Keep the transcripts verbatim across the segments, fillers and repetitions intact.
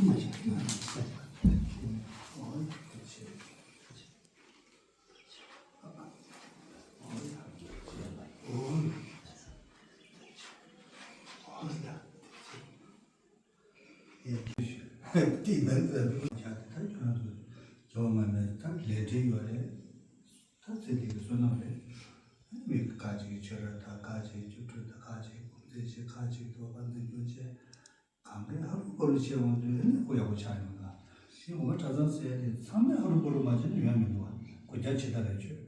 དེ་ནང་ལ་བྱ་དེ་ད་ཁྱོད་རང་ཚོ་སྦྱོང་མ་མེད་ད་ལས་འབྲེལ་ཡོད་རེད། ད་ཚེ་འདི་གི་བསོད་ནམས་རེད། མི་ཁ་ཅིག་ཆོས་ར་ད་ཁ་ཅིག་བཅུ་དྲུག་ད་ཁ་ཅིག་གུང་ཚེ་ཆེ་ཁ་ཅིག་དོ་པ་འཛིན་སྐྱོང་བྱེད། གང་གའི་ཧ་རུ་པ་རུ་བྱེད་འོང་དུས་ཨེ་ནི་ཁོ་ཡག་པོ་ཆགས་ཡོང་ད། ཞེས་འོ་མ་གྲྭ་ཚང་ཟེར་ཡ་དེ་ཚང་མས་ཧ་རུ་པ་རུ་མ་བྱེད་ན་ཡོང་མི་འདུག་བ། ཁོ་རྒྱ་ཆེ་ད་རེད་ཆོས།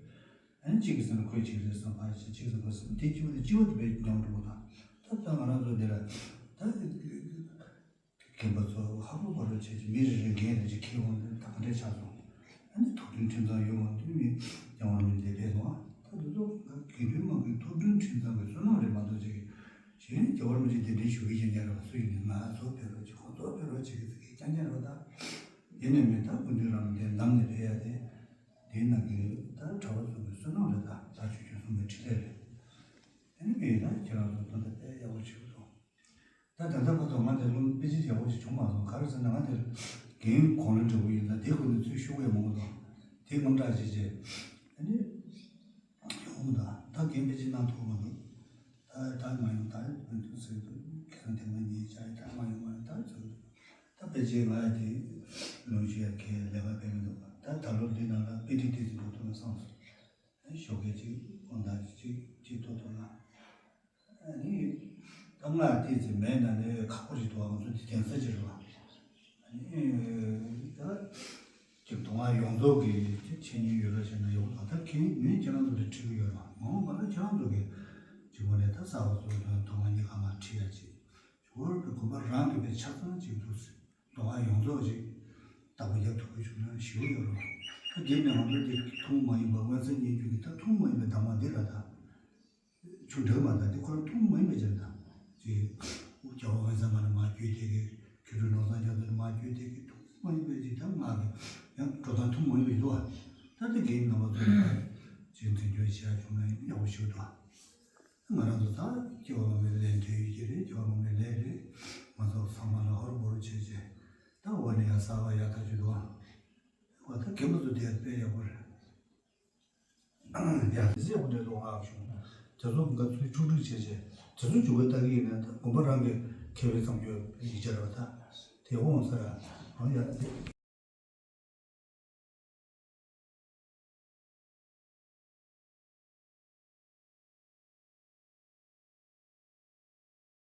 ཨ་ནི་གཅིག་གིས་ཟེར་ན་ཁོས་གཅིག་རེད་བསམ། ཕར་ཕྱིན་གཅིག་ཟེར་ཁོས་ཟེར་དེ་གཅིག་པ་དེ་གཅིག་པ་དེ་བས་ཉམས་འགྲོ་གི་དང་། ད་ལྟ་ང་རང་ཚོ་འདི་ལ་ད་རྒན་པ་ཚོ་ཧ་རུ་པ་རུ་བྱས་ཀྱི་མི་རེ་རེ་འགན་རེ་ཅིག་འཁྱེར་འོང་དུས་ད་ག་འདྲས་ཆགས་སོང་། ཨ་ནི་ཐུགས་མཐུན་ཁྲིམས་གཙང་ཡོད་འོང་དུས་མི་རྒྱལ་བ་རིན་པོ་ཆེ་འདི་ཕེབས་སོང་། ད་འདི་ཚོ་ང་དགེ་འདུན་མང་གི་ཐུགས་མཐུན་ཁྲིམས་གཙང་གི་བསོད་ནམས་རེད་མ་གཏོགས་ཅིག་གཞན་རྒྱལ་བ་རིན་པོ་ཆེ་གདན་འདྲེན་ཞུ་གི་ཡིན་ཡ་རེད་བ། སུ་ཡིན་ནའི་ང་ཚོ་ཕེབས་རོགས་ཅིག་ཁོང་ཚོ་ཕེབས་རོགས་ཅིག་གི་ཚིག་གི་རྐྱང་རྐྱང་རེད་བ། ད་ཡིན་ནའི་མི་ད་སྐུ་མདུན་རང་དེ་འདམ་ནས་ཕེབས་ཡ་དེ་འདིའི་ནང་གི་ད་གྲྭ་པ་ཚོ་གི་བསོད་ནམས་རེད། ད་ད་ཆོས་ཆོས་གསུངས་པའི་འཕྲིན་ལས་རེད། ཨ་ནི་མི་ད་ཁྱེད་རང་ཚོ་དོན་དག་དཔེ་ཡག་པོ་བྱེད་དགོས་འདུག་ད་ད་ལྟ་བར་དུ་ང་དེ་སློབ་དཔེ་ཆ་ཡག་པོ་ཞིག་བྱུང་མ་སོང་། ག་རེ་ཟེར་ན་ང་དེར་རྒན་གོང་ལ་འདྲ་བོ་ཡིན་ད་དེ་ཁོ་ནས་ཚུར་ཤོག་ཡག་མང་པོ་དང་དེ་དངངས་སྐྲག་བྱེད་བྱེད། ཨ་ནི་ཡོང་ད་ད་རྒན་དཔེ་ཆ་གནང་ཐུབ་མ་འདུག་ད་ད་མ་ཡོང་ད་མི་འདུག་ཟེར་འདུག་ཁྱེད་རང་དེ་མ་ཉེས་བྱ་ཡི་ད་མ་ཡོང་མ་ཡོང་ད་ཟེར་འདུག་ད་དཔེ་ཆའི་ང་ཡ་དེ་ལོ་བཞི་ཡར་ཁྱེད་ལས་ཀ་སྤེལ་མི་འདུག་ད་ད་ལོ་འདི་ནང་ལ་དཔེ་ཁྲིད་དེ་ཚོ་འགྲོ་ཐུབ་ན་བསམ་སོང་། ཞོགས་ཀས་ཅིག་དགོང་དག་ཅིག་ཅིག་ཏོག་ཏོག་ལ། ཨ་ནི་ད་ང་ལྟས་ཚེ་མེད་ན་ནི་ཁག་པོ་ཞིག་འདུག་ང་ཚོ་འདི་གདན་ས་ཅིག་རེད་བ། ཨ་ནི་ད་ཅིག་མདོ་སྔགས་ཡོངས་རྫོགས་ཀྱི་འཆད་ཉན་ཡོད་ལ་བྱས་ན་ཡོང་ད་ད་ཁྱེད་མིན་ཁྱེད་རང་ཚོ་ལ་ཁྲིད་ཀྱི་ཡོད་རེད་བ། མ་འོངས་པ་ལ་ཁྱེད་རང་ཚོ་གི་ཅིག་ངོ་ནས་ད་གསར་པ་ཚོ་ལ་མདོ་སྔགས་གཉིས་ཀ་མར་ཁྲིད་ཡ་ཅིག་འོར་གྱི་དགོན་པ་རང་གི་བའི་ཆ་ཚང་གཅིག་འདུག་ཟེར། མདོ་སྔགས་ཡོངས་རྫོགས་ཅིག་བདག་པོ་རྒྱབ་ཐུབ་ཀྱི་བྱུང་ན་ཞེ་པོ་ཡོད་རེད། ད་དེ་ནས་ང་ཚོ་འདི་ཐུན་མོང་མ་ཡིན་པ་མངོན་གསལ་སྙན་བརྒྱུད་ཀྱི་ད་ཐུན་མོང་མ་ཡིན་པའི་གདམས་ངག་འདི་ལ་ད་ཆུ་འདྲ་མ་ད་འདི་ཁོ་རང་ཐུན་མོང་མ་ཡིན་པ་ཅིག་ད་ཅིག་རྒྱལ་བ་དབེན་ས་མ་ལ་མར་བརྒྱུད་དེ་གི་མཁས་གྲུབ་ནོར་བཟང་རྒྱ་མཚོ་ལ་མར་བརྒྱུད་དེ་གི་ཐུན་མོང་མ་ཡིན་པའི་ཅིག་གདམས་ངག་གི་ཡང་འགྲོ་སྟངས་ཐུན་མོང་མ་ཡིན་པ་ཞིག་འདུག་ད་འདི་གི་རྣམ་པ་ཚོ་ལ་ཅིག་འཛིན་སྐྱོང་བྱེད་ཡ་བྱུང་ན་ཡག་པོ་ཞིག་འདུག་ང་རང་ཚོ་ད་སྐྱེ་བ་སྔོན་མའི་ལས་འབྲས་ཡོད་ཀྱི་རེད། སྐྱེ་བ་སྔོན་མའི་ལས་རེད། ང་ཚོ་ཚང་མ་ལ་ཧོར་བོར་བྱས་བྱས་ད་འོ་ནས་ཡང་གསར་པ་ཡག་ཐག་ཆོད་འདུག་འོ་ད་རྒན་པ་ཚོ་དེ་དཔེ་ཡག་པོ་རེད། ཡག་དེ་ཡག་པོ་འདྲ་འདུག་ང་བྱུང་དེ་ཚོ་ང་ཚོའི་ཕྲུག་ཕྲུག་བྱས་བྱས་དེ་ཚོ་འཇུག་པའི་ལྟ་གི་ཡིན་ན་ད་དགོན་པ་རང་གི་མཁས་པའི་གཏམ་རྒྱུད་ཡིག་ཆ་རེད་བ། ད་དེ་འོང་ས་ར་འོ་ཡག་དེ།